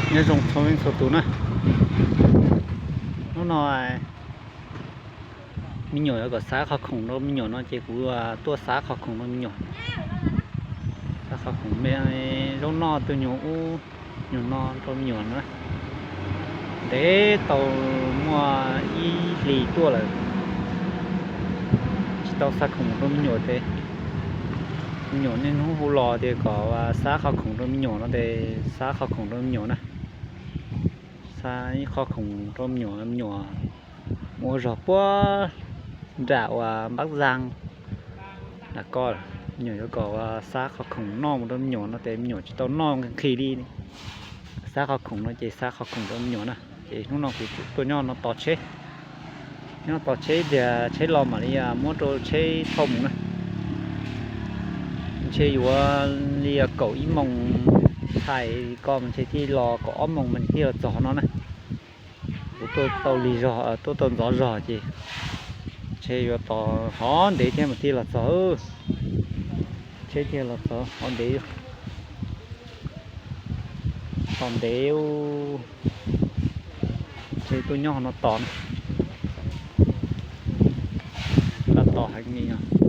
Nyob zoo txhua leej txhua tus na. Hnub no me nyuam yuav kom xa qhov khoom rau me nyuam no ces kuv tuaj xa qhov khoom rau me nyuam. Xa qhov khoom me zaub noj, tus nyuag ub nyuag no rau me nyuam na. Ntev tau muaj ib hlis tuaj lawm tsis tau xa khoom rau me nyuam ces me nyuam niaj hnub hu los tias kom xa qhov khoom rau me nyuam no ces xa qhov khoom rau me nyuam na. Xa ib qho khoom rau me nyuam, me nyuam mus ua zog puag nram uas Npab Zaj nram ko. Me nyuam yuav kom xa qhov khoom noj mus rau me nyuam no ces me nyuam tsis tau noj nqhis li. Xa qhov khoom no ces xa qhov khoom rau me nyuam na. Ces hnub no kuv tuaj nyob no tos tsheb. Nyob tos tsheb tias tsheb los mam li muab rau tsheb thauj mus na. Ntshe yuav li kaum ib moos tshais ko mas ntshe thiaj los, kaum ob moos mas thiaj los txog no na. Kuv tuaj tau lig zog, tuaj tau ntxov zog ces ntshe yuav tos hov ntev thiab mas thiaj los txog. Tsheb thiaj los txog hov ntev, tos ntev. Ntshe tuaj nyob hov no tos na. Tab tom heev li os.